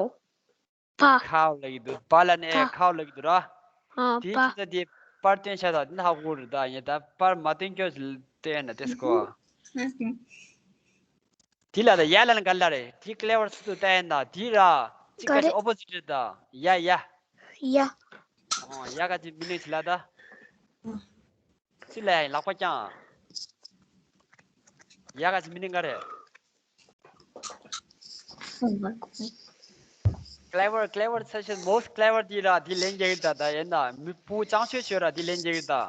པ། cow ལབ་ཀྱི་འདུག་པཱ་ལ་ནས་cow ལབ་ཀྱི་འདུག་ར། ཨ། དེའི་པ། ཕྱི་ཚ་དེ་པར་སྟོན་བྱ་དང་དེ་ཧ་གོ་རེད། ད་ཡིན་ད་པར་མ་སྟོན་སྐྱོ་སྟོན་ན་དེ་སྐོ། དེ་ལ་ད་ཡ་ལ་ན་ག་ལ་རེད། དེ་clever སུ་ཏུ་ལྟ་ཡིན་ད། དེ་ར། གཅིག་ག་ཅིག་opposite རེད་ད། ཡ་ཡ། ཡ། ཨོ་ཡ་ག་ཅིག་མི་ནུས་ཅི་ལ་ད། སུ་ལ་ཡ་ལག་པ་བརྐྱངས། ཡ་ག་ཅིག་མི་ནུས་ག་རེད། clever clever ཚ་ཤོས། most clever དེ་ར། དེ་ལན་རྒྱག་གི་ད། ད་ཡིན་ན་མི་བུ་ཅང་ཆོས་ཆོས་ར། དེ་ལན་རྒྱག་གི་ད།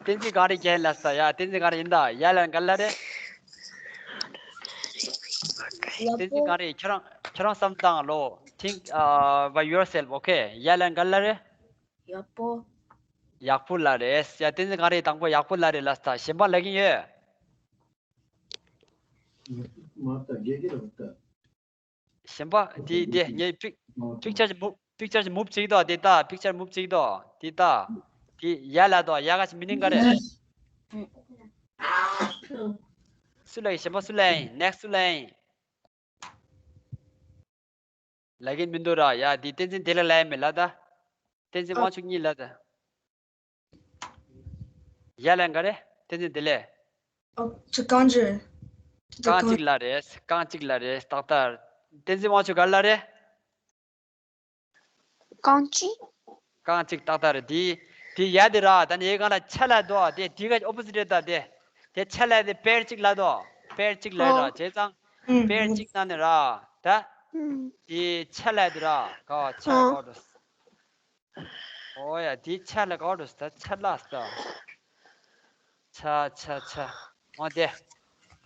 བསྟན་འཛིན་ག་རེ་རྒྱག་ལ་ས། ཡ། བསྟན་འཛིན་ག་རེ་ཡིན་ད། ཡ་ལ་ག་ལ་རེད། བསྟན་འཛིན་ག་རེ། ཁྱོད་རང་ཁྱོད་རང་བསམ་བཏང་ལོ། think uh, by yourself. okay. ཡ་ལ་ག་ལ་རེད། ཡག་པོ། ཡག་པོ་ལ་རེད། ཡ། བསྟན་འཛིན་ག་རེ། དང་པོ་ཡག་པོ་ལ་རེད་ལ་ས། གཞན་པ་ལ་གིན་ཡོད། གཞན་པ་དེ་དེ་ངས་པིག picture ཅིག་move picture ཅིག་move བྱེད་ཀྱི་འདུག་དེ་ལྟ། picture move བྱེད་ཀྱི་འདུག་དེ་ལྟ། དེ་ཡ་ལ་དོ། ཡ་ག་ཅིག་མི་ནི་ག་རེད། སུ་ལ་ཡིན། གཞན་པ་སུ་ལ་ཡིན། next སུ་ལ་ཡིན། ལ་གིན་མི་འདུག་ར། ཡ། དེ་བསྟན་འཛིན་བདེ་ལེགས་ལ་ཡིན་མེད་ལ་ད། བསྟན་འཛིན་དབང་ཕྱུག་གཉིས་ལ་ད། ཡ་ལ་ག་རེ། བསྟན་འཛིན་བདེ་ལེགས། ཨ། ཁྱོད་རྐང་གཅིག་རྐང་གཅིག་ལ་རེད། རྐང་གཅིག་ལ་རེད། ཏག་ཏག་བསྟན་འཛིན་དབང་ཕྱུག་ག་ལ་རེད། རྐང་གཅིག་རྐང་གཅིག་ཏག་ཏག་རེད། དེ་དེ་ཡ་དེ་ར། ད་ནི་ཡའི་སྒང་ལ་ཆ་ལ་དོ། དེ་དེ་ག་opposite རེད་ད། དེ་དེ་ཆ་ལ་དེ་pair གཅིག་ལ་དོ། pair གཅིག་ལ་ར། བྱས་ཙང་pair གཅིག་ན་ནི་ར། ད་དེ་ཆ་ལ་དེ་ར། ག་བ་ཆ་ག་བ་འགྲོ། ཨོ་ཡ། དེ་ཆ་ལ་ག་བ་འགྲོ་ས། ད་ཆ་ལ་ས། ཆ་ཆ་ཆ། འོ་དེ།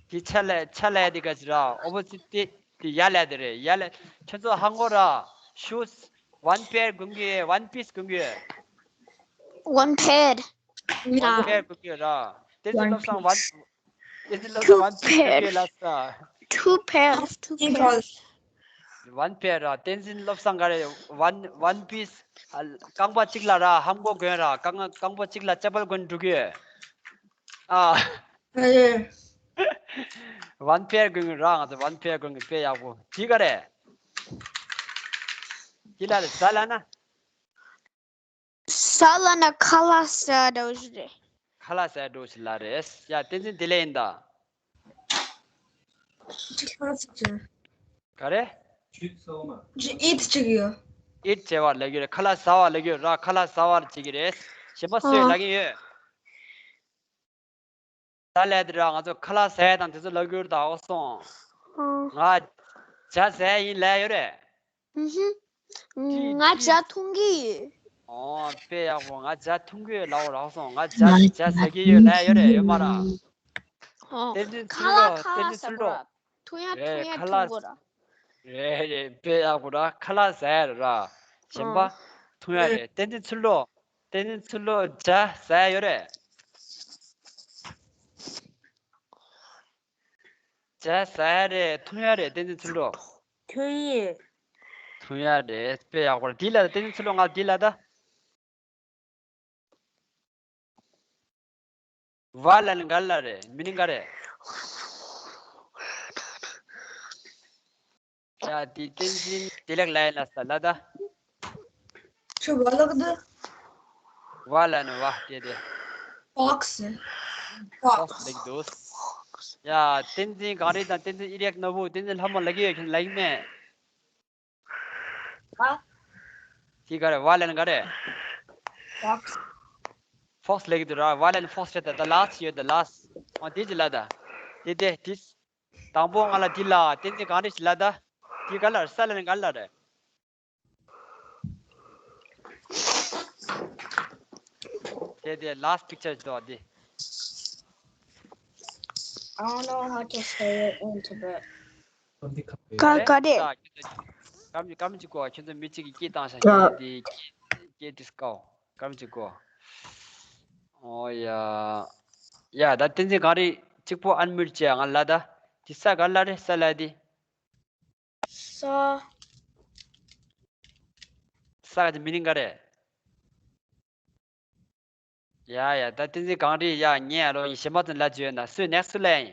དེ་ཆ་ལ་ཆ་ལ་དེ་ག་ཅི་ར། opposite དེ་དེ་ཡ་ལ་དེ་རེད། ཡ་ལ་ཁྱོད་ཚོ་ཧང་གོ་ར། shoes one pair གོན་གི། one piece གོན་གི། one pair one pair གོན་གི་ར། བསྟན་འཛིན་བློ་བཟང་one བསྟན་འཛིན་བློ་བཟང་one piece གོན་གི་ལ་ས། two pairs two pairs one pair ར། བསྟན་འཛིན་བློ་བཟང་ག་རེ། one one piece རྐང་པ་གཅིག་ལ་ར་ཧམ་གོ་གོན་ར། རྐང་རྐང་པ་གཅིག་ལ་ཅ་པལ་གོན་འགྲོ་གི། ཨ། one pair གོན་གི་ར། ང་ཚོ་one pair གོན་གི། དཔེ་ཡག་པོ། དེ་ག་རེ། དེ་ལ་རེ་ཟ་ལ་ན། ཟ་ལ་ན་ཁ་ལག་ཟ་འདྲ་བོ་ཞིག་རེད། ཁ་ལག་ཟ་འདྲ་བོ་ཞིག་ལ་རེད། ཡ། བསྟན་འཛིན་བདེ་ལེགས་ཡིན་ད། ག་རེ། eat བྱེད་ཀྱི་ཡོད། eat བྱེད་པ་ལབ་ཀྱི་རེད། ཁ་ལག་ཟ་བ་ལབ་ཀྱི་ཡོད་ར། ཁ་ལག་ཟ་བ་བྱེད་ཀྱི་རེད། གཞན་པ་སུས་ལབ་ཀྱི་ཡོད། ད་ལས་དེ་ར། ང་ཚོ་ཁ་ལག་ཟ་ཡ་དང་དེ་ཚོ་ལབ་ཀྱི་ཡོད་རེད་ད། ཨོ་སོང་། ང་ཇ་ཟ་ཡ་ཡིན་ལབ་ཡོད་རེད། ཧུམ་ཧུམ། ང་ཇ་འཐུང་གི་ཡོད། ཨོ་དཔེ་ཡག་པོ། ང་ཇ་འཐུང་གི་ཡོད་ལབ་ར། ཨོ་སོང་། ང་ཇ་ཇ་ཟ་གི་ཡོད་ལབ་ཡོད་རེད། ཡོད་མ་ར། ཨོ། བསྟན་འཛིན་ཁ་ཚུལ་ལོ། ལག་ཁ་བསྟན་ལག་འཛིན་ཟ་ཚུལ་དགོས་ལོ། ར། འཐུང་ཡ་འཐུང་ཡ་འཐུང་དགོས་ར། རེད་རེད། དཔེ་ཡག་པོ་ར། ཁ་ལག་ཟ་ཡ་ར། གཞན་པ་འཐུང་ཡ་རེད། བསྟན་འཛིན་ཚུལ་ལོ། བསྟན་འཛིན་ཚུལ་ལོ་ཇ་ཟ་ཡ་ཡོད་རེད། ཟ་ཟ་ཡ་རེད། འཐུང་ཡ་རེད། བསྟན་འཛིན་ཚུལ་ལོ། འཐུང་ཡིན། འཐུང་ཡ་རེད། དཔེ་ཡག་པོ་རེད། འདི་ལ་བསྟན་འཛིན་ཚུལ་ལོ། ང་འདི་ལ་ད། ཝ་ལ་ནི་ག་ལ་རེད། མི་ནི་ག་རེད། ཡ་དེ་བསྟན་འཛིན་བདེ་ལེགས་ལ་ཡིན་ལ་ས་ལ་ད། ཁྱོད་ཝ་ལ་གི་འདུག་ཝ་ལ་ནི་ཝ་དེ་དེ། Fox. Fox. Fox ལེགས་འདུག་ཡ་བསྟན་འཛིན་གངས་རི་དང་བསྟན་འཛིན་ཨི་རེག་ནོར་བུ། བསྟན་འཛིན་ལྷ་མོ་ལ་གི་ཡོད། ཁྱོད་ལ་ཡིན་མེད། ཧ། དེ་ག་རེད། ཝ་ལ་ནི་ག་རེད། Fox. Fox ལེགས་འདུག་ར། ཝ་ལ་ནི་Fox རེད། ད་ད་ལ་སི་ཡོད། ད་ལ་སི། ཨོ་དེ་ཅི་ལ་ད། དེ་དེ་དེ། དང་པོ་ང་ལ་དེ་ལ་བསྟན་འཛིན་གངས་རི་ཞིག་ལ་ད། དེ་ག་ལ་རེད། ས་ལ་ནི་ག་ལ་རེད། དེ་དེ་last picture ཞིག་འདུག་དེ། I don't know how to say it in Tibet. ག་ག་རེད། སྐམ་གྱི་སྐམ་གྱི་གོ། ཁྱོད་ཚོ་མི་གཅིག་གིས་སྐད་བཏང་ཤག་ཁྱོད་ཚོ་དེ་སྐད་དེ་སྐའོ། སྐམ་གྱི་གོ། ཨོ་ཡ། ཡ་ད་བསྟན་འཛིན་གངས་རི་གཅིག་པོ་ཨན་མིའུཊ་བྱས་ང་ལ་ད། དེ་ས་ག་ལ་རེད། ས་ལ་དེ། ས། ས་ག་དེ་མི་ནི་ག་རེད། ཡ་ཡ་ད་བསྟན་འཛིན་གངས་རི་ཡ་ཉེ་ཡ་རོ་ཡིན། གཞན་པ་ཚོ་ལ་བརྗོད་ན་སུས་next སུ་ལ་ཡིན།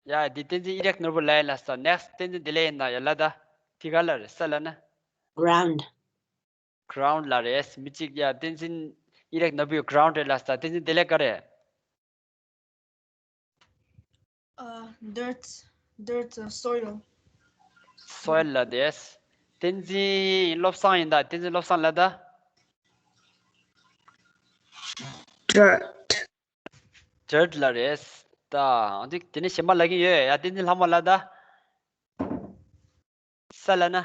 ཡ་འདི་བསྟན་འཛིན་ཨི་རེག་ནོར་བུ་ལ་ཡིན་ལ་ས། next བསྟན་འཛིན་བདེ་ལེགས་ཡིན་ན་ཡ་ལ་ད། དེ་ག་ལ་རེད། ས་ལ་ན། Ground. Ground ལ་རེད། མི་གཅིག་ཡ་བསྟན་འཛིན་ཨི་རེག་ནོར་བུའི་ground རེད་ལ་ས། བསྟན་འཛིན་བདེ་ལེགས་ག་རེད། Uh, dirt, dirt, uh, soil. Soil ལ་རེད། བསྟན་འཛིན་བློ་བཟང་ཡིན་ད། བསྟན་འཛིན་བློ་བཟང་ལ་ད། Dirt. Dirt ལ་རེད་ད། འདི་དེ་ནས་གཞན་པ་ལ་གིན་ཡོད་ཡ། བསྟན་འཛིན་ལྷ་མོ་ལ་ད། ས་ལ་ན།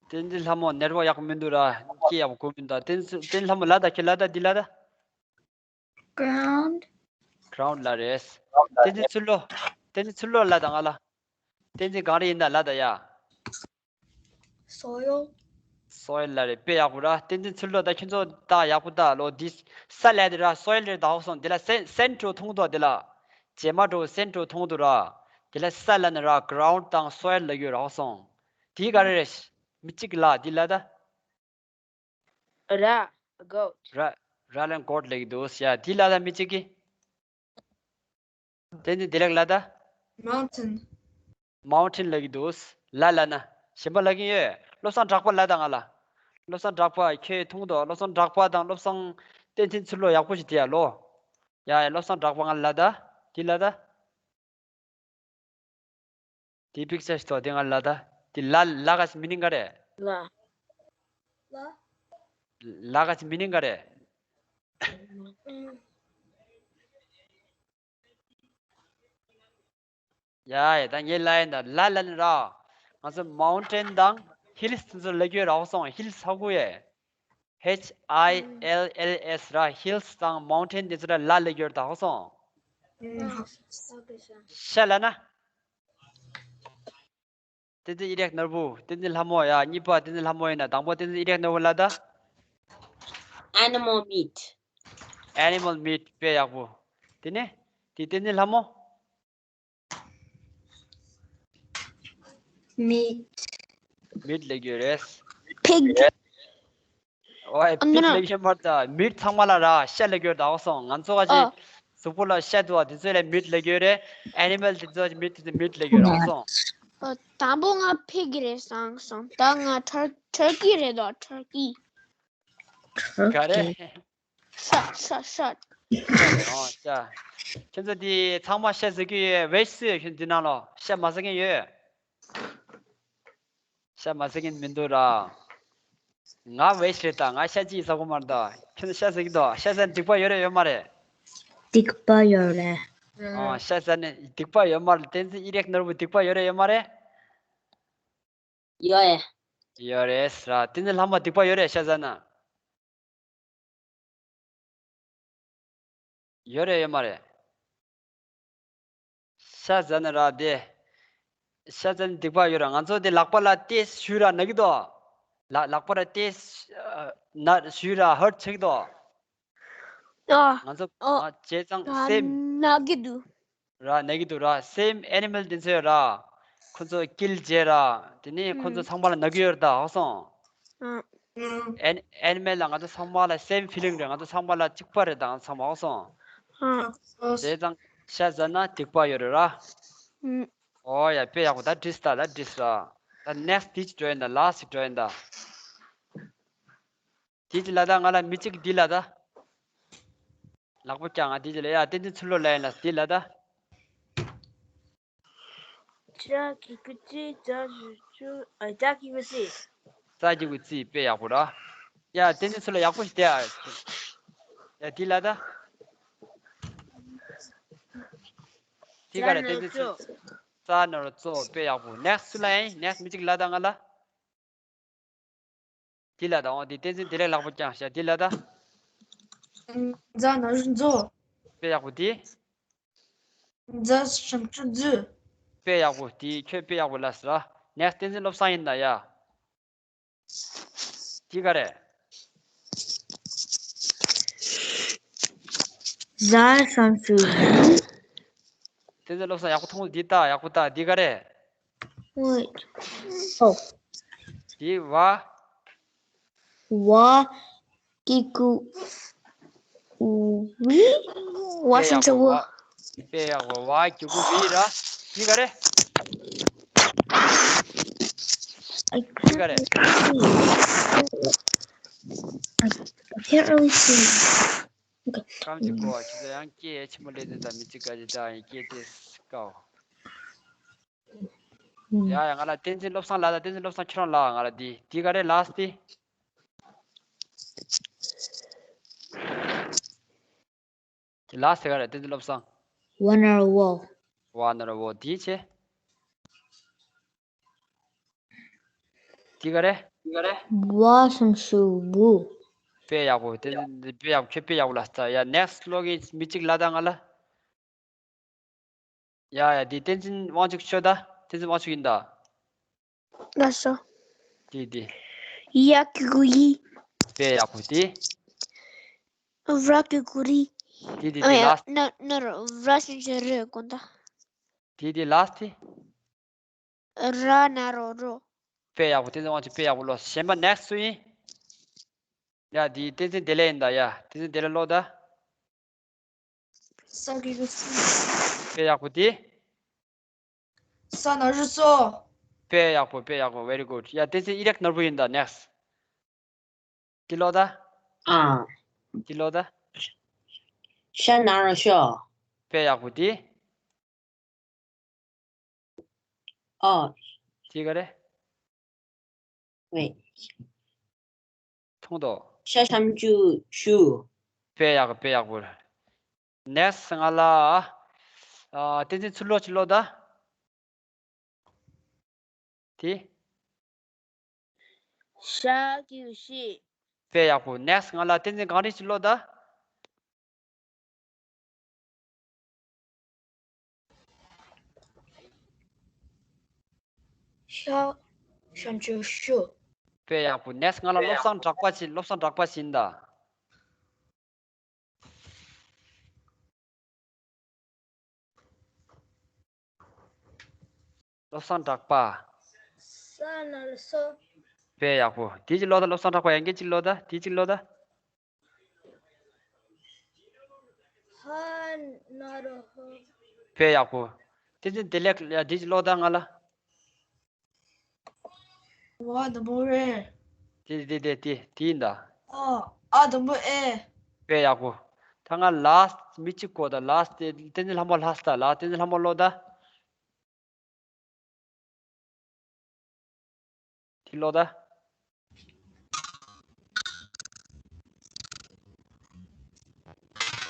བསྟན་འཛིན་ལྷ་མོ་network ཡག་པོ་མི་འདུག་ར། སྐད་ཡག་པོ་གོ་མི་འདུག་བསྟན་འཛིན་བསྟན་འཛིན་ལྷ་མོ་ལ་ད། ཁྱེད་ལ་ད་འདི་ལ་ད། Ground. Ground ལ་རེད། བསྟན་འཛིན་ཚུལ་ལོ། བསྟན་འཛིན་ཚུལ་ལོ་ལ་ད་ང་ལ། བསྟན་འཛིན་གངས་རི་ཡིན་ད་ལ་ད་ཡ། Soil. Soil ལ་རེད། དཔེ་ཡག་པོ་ར། བསྟན་འཛིན་ཚུལ་ལོ་ད་ཁྱོད་ཚོ་ད་ཡག་པོ་ད་ལོ། འདི་ས་ལ་དེ་ར་soil རེད་ད་ཧོ་སོང་། དེ་ལ་sand, sand འགྲོ་མཐོང་དོ། དེ་ལ་བྱེ་མ་འགྲོ་sand འགྲོ་མཐོང་དོ་ར། དེ་ལ་ས་ལ་ནི་ར་ground དང་soil ལ་ཡོད་ར་ཧོ་སོང་། དེ་ག་རེ་རེད། མི་གཅིག་ལ་དེ་ལ་ད། ར། Goat. ར། ར་ལན་goat ལེགས་འདུག་ཡ། དེ་ལ་ད་མི་གཅིག་གིས། བསྟན་འཛིན་བདེ་ལེགས་ལ་ད། Mountain. Mountain ལེགས་འདུག་ལ་ལ་ན། གཞན་པ་ལ་གིན་ཡོད། བློ་བཟང་གྲགས་པ་ལ་ད་ང་ལ། བློ་བཟང་གྲགས་པ་ཁྱོད་མཐོང་དོ། བློ་བཟང་གྲགས་པ་དང་བློ་བཟང་བསྟན་འཛིན་ཚུལ་ལོ་ཡག་པོ་ཞིག་དེ་ཡ་ལོ། ཡ་ཡ་བློ་བཟང་གྲགས་པ་ང་ལ་ད། དེ་ལ་ད། དེ་པིག་ཅར་ཞིག་ཐོག་དེ་ང་ལ་ད། དེ་ལ་ལ་ག་ཅི་མི་ནིང་ག་རེད། ལ། ལ། ལ་ག་ཅི་མི་ནིང་ག་རེད། ཡ་ཡ་ད་ངས་ལ་ཡིན་ད་ལ་ལ་ནི་ར། ང་ཚོ་མའུན་ཊེན་དང་ཧིལ་སི་དེ་ཚོ་ལ་གྱོད་ར་ཧོ་སོང་། ཧིལ་སི་ཧ་གོ་ཡེ། H I L L S ར། ཧིལ་སི་དང་མའུན་ཊེན་དེ་ཚོ་ལ་ལ་ལ་གྱོད་ད་ཧོ་སོང་། ཤ་ལ་ན། བསྟན་འཛིན་ཨི་རེག་ནོར་བུ། བསྟན་འཛིན་ལྷ་མོ་ཡ། གཉིས་པ་བསྟན་འཛིན་ལྷ་མོ་ཡིན་ན། དང་པོ་བསྟན་འཛིན་ཨི་རེག་ནོར་བུ་ལ་ད། Animal meat. Animal meat དཔེ་ཡག་པོ། དེ་ནས་དེ་བསྟན་འཛིན་ལྷ་མོ། Meat. Meat ལ་གྱོད་རེད། Pig. ཨོའི་ཨ་ནི་པིག་ལ་གྱོད་མ་རེད་ད། མིཊ་ཚང་མ་ལ་ར་ཤ་ལ་གྱོད་ད་ཧོ་སོང་། ང་ཚོ་ག་ཅི་ཨ། གཟུགས་པོ་ལ་ཤ་འདུག་བ། དེ་ཚོ་ལ་མིཊ་ལ་གྱོད་རེད། ཨེ་ནི་མལ་དེ་ཚོ་མིཊ་དེ་ཚོ་མིཊ་ལ་གྱོད་ར་ཧོ་སོང་། ཨ། དང་པོ་ང་ཕིག་རེད་བསམ་སོང་། ད་ང་ཊར་ཊར་ཀི་རེད་དོ། ཊར་ཀི། ག་རེ། ཤ་ཤ་ཤ། ཨོ་ཤ། ཁྱེད་ཚོ་འདི་ཚང་མ་ཤ་ཟ་གི་ཡོད། ཝེཇ་སུ་ཡོད་ཁྱེད་འདི་ནང་ལོ། ཤ་མ་ཟ་མཁན་ཡོད། ཤ་མ་ཟ་མཁན་མི་འདུག་ར། ང་ཝེཇ་རེད་ད། ང་ཤ་ཅིག་ཟ་གོ་མ་རེད་ད། ཁྱོད་ཚོ་ཤ་ཟ་གི་འདུག་ཤ་ཟ་ན་སྡིག་པ་ཡོད་རེད་ཡོད་མ་རེད། སྡིག་པ་ཡོད་རེད། ཨོ་ཤ་ཟ་ན་སྡིག་པ་ཡོད་མ་རེད། བསྟན་འཛིན་ཨི་རེག་ནོར་བུ་སྡིག་པ་ཡོད་རེད་ཡོད་མ་རེད། ཡོད་རེད། ཡོད་རེད་ཟེར་ར། བསྟན་འཛིན་ལྷ་མོ་སྡིག་པ་ཡོད་རེད་ཤ་ཟ་ན། ཡོད་རེད་ཡོད་མ་རེད། ཤ་ཟ་ན་ར་དེ། ཤ་ཙ་ནི་སྡིག་པ་ཡོད་ར། ང་ཚོ་དེ་ལག་པ་ལ་ཏེ་ཞུ་ར་ན་གི་དོ། ལག་ལག་པ་ལ་ཏེ་ཨ་ན་ཞུ་ར་ཧར་ཆེ་གི་དོ། ཨ། ང་ཚོ་ཨོ། ཨ་བྱས་ཙང་ཨ་སེམས་ན་གི་འདུག་ར་ན་གི་འདུག་ར། སེམས་ཨེ་ནི་མལ་དེ་ཚོ་ཡོད་ར། ཁོ་ཚོ་སྐྱིལ་བྱས་ར། དེ་ནས་ཁོ་ཚོ་ཨུམ། ཚང་མ་ལ་ན་གི་ཡོད་ར་ད་ཧོ་སོང་། ཨ། ཨེ་ཨེ་ནི་མལ་ལ་ང་ཚོ་ཚང་མ་ལ་སེམ་ཕི་ལིང་རེད། ང་ཚོ་ཚང་མ་ལ་གཅིག་པ་རེད་ད་ཚང་མ་ཧོ་སོང་། ཨ། བྱས་ཙང་ཤ་ཟ་ན་སྡིག་པ་ཡོད་རེད་ར། ཨུམ། ཨོ་ཡ་དཔེ་ཡག་པོ་ད་བྲིས་ད་ད་བྲིས་ར། ད་ནེག་སི་ཊི་དེ་ཅིག་འགྲོ་ཡིན་ད་ལ་སི་ཊི་འགྲོ་ཡིན་ད། དེ་ཅིག་ལ་ད་ང་ལ་མི་གཅིག་འདི་ལ་ད། ལག་པ་བརྐྱངས་ང་དེ་ཅིག་ལ་ཡ་བསྟན་འཛིན་ཚུར་ལོག་ལ་ཡིན་ལ་འདི་ལ་ད། ཅ་གི་གུ་ཙི་ཙ་ཞུ་ཅུ་ཨ་ཅ་གི་གུ་ཙི། ཙ་གི་གུ་ཙི་དཔེ་ཡག་པོ་ར། ཡ་བསྟན་འཛིན་ཚུར་ལ་ཡག་པོ་ཞིག་བལྟས་ཨ། ཡ་འདི་ལ་ད། འདི་ག་རེ་བསྟན་འཛིན་ཚུར། ཙ་ན་རོ་ཙོ་དཔེ་ཡག་པོ། ནེག་སི་ཊི་ལ་ཡིན། ནེག་སི་ཊི་མི་གཅིག་ལ་ད་ང་ལ། འདི་ལ་ད་འོ་འདི་བསྟན་འཛིན་བདེ་ལེགས་ལག་པ་བརྐྱངས་ཤག་འདི་ལ་ད། ཛ་ན་རོ་ཛོ། དཔེ་ཡག་པོ་འདི། ཛ་ཞབས་ཀྱུ་ཛུ། དཔེ་ཡག་པོ་འདི་ཁྱོད་དཔེ་ཡག་པོ་ལ་ཟེར་ར། ནེག་སི་ཊི་བསྟན་འཛིན་བློ་བཟང་ཡིན་ད་ཡ། འདི་ག་རེད། ཛ་ཞབས་ཀྱུ་ཛུ། བསྟན་འཛིན་བློ་བཟང་ཡག་པོ་མཐོང་འདི་ལྟ་ཡག་པོ་ལྟ་འདི་ག་རེད། Wait. Oh. འདི་བ། བ་གི་གུ་ཝི། བ་ཞབས་ཀྱུ་ཝ། དཔེ་ཡག་པོ་བ་གི་གུ་ཝི་ར། འདི་ག་རེད། I འདི་ག་རེད། can't see. I, I can't really see. Okay. སྐམ་གྱི་ཀོ་བ་ཁྱེད་ཚོ་ཡང་སྐད་ཆེན་པོ་ལས་དེ་དང་མི་གཅིག་ག་ཅི་དང་ཡང་སྐད་དེ་དཀའོ། ཡ་ཡ་ང་ལ་བསྟན་འཛིན་བློ་བཟང་ལ་ད་བསྟན་འཛིན་བློ་བཟང་ཁྱེད་རང་ལ་ང་ལ་འདི་འདི་ག་རེ་ལ་སི་ཊི། འདི་ལ་སི་ཊི་ག་རེ་བསྟན་འཛིན་བློ་བཟང་། One hour wall. One hour wall འདི་ཆེ། འདི་ག་རེ། འདི་ག་རེ། བ་ཞབས་ཀྱུ་བུ། དཔེ་ཡག་པོ་དེ་དཔེ་ཡག་པོ་ཁྱོད་དཔེ་ཡག་པོ་ལ་སི་ཊི་ཡ། ནེག་སི་ཊི་ལོག་གི་མི་གཅིག་ལ་ད་ང་ལ། ཡ་ཡ་འདི་བསྟན་འཛིན་དབང་ཕྱུག་ཤོད་ད། བསྟན་འཛིན་དབང་ཕྱུག་ཡིན་ད། ལགས་སོ། འདི་འདི། ཡ་གི་གུ་ཡི། དཔེ་ཡག་པོ་འདི། ར་གི་གུ་རི། འདི་འདི་འདི་ཨ་ཡ་ལ་སི་ཊི། ན་ན་རོ་ར་ཞབས་ཀྱུ་རི་གོ་ད། འདི་འདི་ལ་སི་ཊི། ར་ན་རོ་རོ། དཔེ་ཡག་པོ་བསྟན་འཛིན་དབང་ཕྱུག་དཔེ་ཡག་པོ་ལོ། གཞན་པ་ནེག་སི་ཊི་སུ་ཡིན། ཡ་འདི་བསྟན་འཛིན་བདེ་ལེགས་ཡིན་ད་ཡ། བསྟན་འཛིན་བདེ་ལེགས་ལོ་ད། ས་གི་གུ་སི། དཔེ་ཡག་པོ་དེ། ས་ན་རུ་སོ། དཔེ་ཡག་པོ་དཔེ་ཡག་པོ། Very good. ཡ་བསྟན་འཛིན་ཨི་རག་ནོར་བུ་ཡིན་ད། Next. དེ་ལོ་ད། ཨ། དེ་ལོ་ད། ཤ་ན་རོ་ཤོ། དཔེ་ཡག་པོ་དེ། ཨ། དེ་ག་རེ། Wait. མཐོང་དོ། ཤ་ཞབས་ཀྱུ་ཤུ། དཔེ་ཡག་དཔེ་ཡག་པོ། Next ང་ལ། ཨ། བསྟན་འཛིན་ཚུར་ལོག་ཅིག་ལོ་ད། དེ། ཤ་གི་གུ་ཤི། དཔེ་ཡག་པོ། Next ང་ལ་བསྟན་འཛིན་གངས་རི་ཅིག་ལོ་ད། ཤ་ཞབས་ཀྱུ་ཤུ། དཔེ་ཡག་པོ། Next ང་ལ་བློ་བཟང་གྲགས་པ་ཅིག་བློ་བཟང་གྲགས་པ་ཅིག་ཡིན་ད། བློ་བཟང་གྲགས་པ། ས་ན་རོ་སོ། དཔེ་ཡག་པོ། དེ་ཅིག་ལོ་ད། བློ་བཟང་གྲགས་པ་ཡང་སྐད་ཅིག་ལོ་ད། དེ་ཅིག་ལོ་ད། ཧ་ན་རོ་ཧོ། དཔེ་ཡག་པོ། བསྟན་འཛིན་བདེ་ལེགས་ཡ་དེ་ཅིག་ལོ་ད་ང་ལ། ཝ་དང་པོ་རེད། དེ་དེ་དེ་དེ་དེ་ཡིན་ད། ཨ་ཨ་དང་པོ་ཨེ། དཔེ་ཡག་པོ། ད་ང་ལ་སི་མི་གཅིག་གོ་ད། ལ་སི་དེ་བསྟན་འཛིན་ལྷ་མོ་ལྷ་ས་ད་ལ། བསྟན་འཛིན་ལྷ་མོ་ལོ་ད། དེ་ལོ་ད།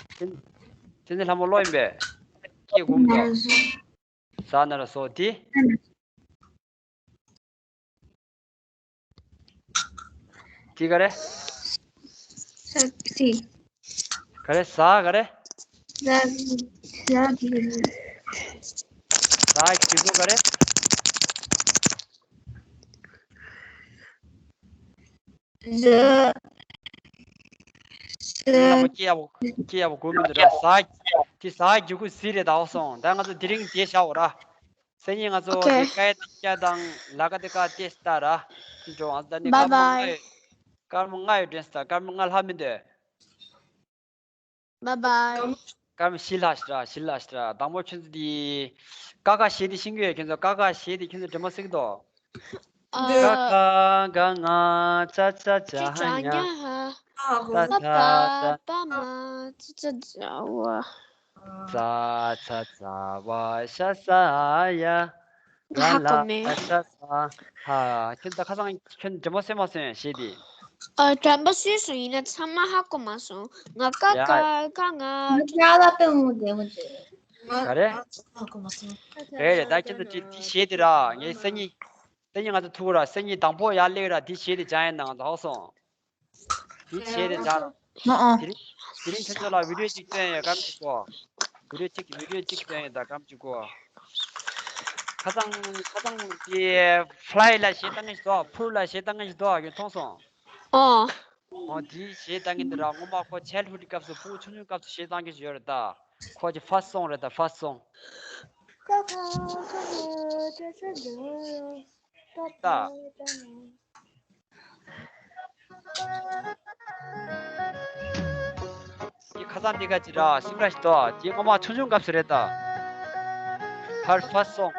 བསྟན་བསྟན་འཛིན་ལྷ་མོ་ལོ་ཡིན་པས། སྐད་གོམས་དོ། ཟ་ན་རོ་སོ་དེ། དེ་ག་རེ། ས་ཀི་སི། ག་རེ་ཟ་ག་རེ། ཟ་ཟ་གི་ཟ་གི་ཟོ་ག་རེ། རེད། ལ་མོ་སྐྱེ་ཡག་པོ་སྐྱེ་ཡག་པོ་དགོས་མི་འདུག་ར། ཟ་དེ་ཟ་རྒྱུ་གུ་ཟི་རེད། ད་འོ་སོང་། ད་ང་ཚོ་དེ་རིང་དེ་བཞག་འོ་ར། སང་ཉིན་ང་ཚོ་ཨོ་ཁེ། དེ་ཀ་ཡ་ཏི་ཀ་དང་ལ་ཀ་དེ་ཀ་ཏེ་སྟ་ར། འགྲོ། ང་ཚོ་ད་ནི་སྐར་མ་ལྔ་ཡོད། སྐར་མ་ལྔ་ཡོད་དྲན་སྟ། སྐར་མ་ལྔ་ལྷག་མི་འདུག། Bye bye. སྐར་མ་བཞི་ལྷག་ཤི་ར། བཞི་ལྷག་ཤི་ར། དང་པོ་ཁྱོད་ཚོ་དེ་ཀ་ཁ་གཞས་དེ་ཤེས་ཀྱི་ཡོད། ཁྱོད་ཚོ་ཀ་ཁ་གཞས་དེ་ཁྱོད་ཚོ་འདྲེ་མོ་སྲིད་ཀྱི་འདུག། ཀ་ཨ། ཁ་ག་ང་ཅ་ཅ་ཅ་ཅ་ཧ་ཉ་ཉ་ཧ། ཏ་པ་ཏ་པ་ཏ། པ་མ་ཙ་ཙ་ཙ་བ། ཙ་ཚ་ཚ་བ་ཤ་ས་ཡ། ག་ཧ་གོ་ལ་མེད། ཤ་ས་ཧ། ཁྱོད་ད་ཁ་སང་ཁྱོད་འདྲེ་མོ་སྲིད་མ་སོང་གཞས་དེ། ཨ། འདྲེ་མོ་སྲིད་སོང་། ཡིན་ན་ཚང་མ་ཧ་གོ་མ་སོང་། ང་ཀ་ཡ། ཀ་ཀ་ང་། ང་ཅ་ལ་ཏང་འདྲེ་མོ་དེ། ག་རེ། ཧ་གོ་མ་སོང་། རེད་རེད། ད་ཁྱོད་ཚོ་དེ་དེ་གཞས་དེ་ར། ངས་སང་ཉིན་སང་ཉིན་ང་ཚོ་ཐུག་ར། སང་ཉིན་དང་པོ་ཡར་སླེབས་ར། དེ་གཞས་དེ་སྦྱང་ཡིན་ན་ང་ཚོ་ཧ་གོ་སོང་། དེ་བྱས་ཏེ་ད། ཨ་ཨ། དེ་རིང་དེ་རིང་ཁྱོད་ཚོ་ལ་བི་ཌིའོ་གཅིག་སྟོན་ཡོད། སྐར་མ་གཅིག་གོ། བི་ཌིའོ་གཅིག་བི་ཌིའོ་གཅིག་སྟོན་ཡོད། ད་སྐར་མ་གཅིག་གོ། ཁ་སང་ཁ་སང་དེ་ཕ་ལའི་ལ་གཞས་བཏང་མཁན་ཞིག་འདུག། ཕུར་ལ་གཞས་བཏང་མཁན་ཞིག་འདུག། ཁྱོད་མཐོང་སོང་། ཨོ། ཨོ་དེ་གཞས་བཏང་མཁན་དེ་ར། སྔོན་མ་ཁོ་ཆའི་ལི་ཧུཌ་སྐབས་སུ། ཕྲུ་གུ་ཆུང་ཆུང་སྐབས་སུ་གཞས་བཏང་མཁན་ཞིག་ཡོད་རེད་ད། ཁོ་གི་ཕར་སི་སོང་རེད་ད། ཕར་སི་སོང་། ད། འདི་ཁ་སང་འདི་ག་ཅི་ར། སིང་ར་ཞིག་འདུག། དེ་སྔོན་མ་ཆུང་ཆུང་སྐབས་སུ་རེད་ད། ཕར་ཕར་སི་སོང་།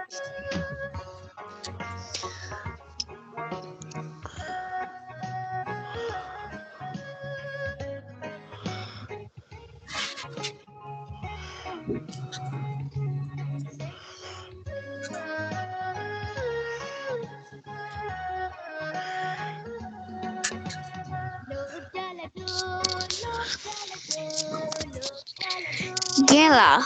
རྒན་ལགས།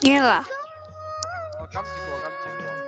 རྒན་ལགས། ཨོ། སྐར་མ་གཅིག་གོ། སྐར་མ་གཅིག་གོ།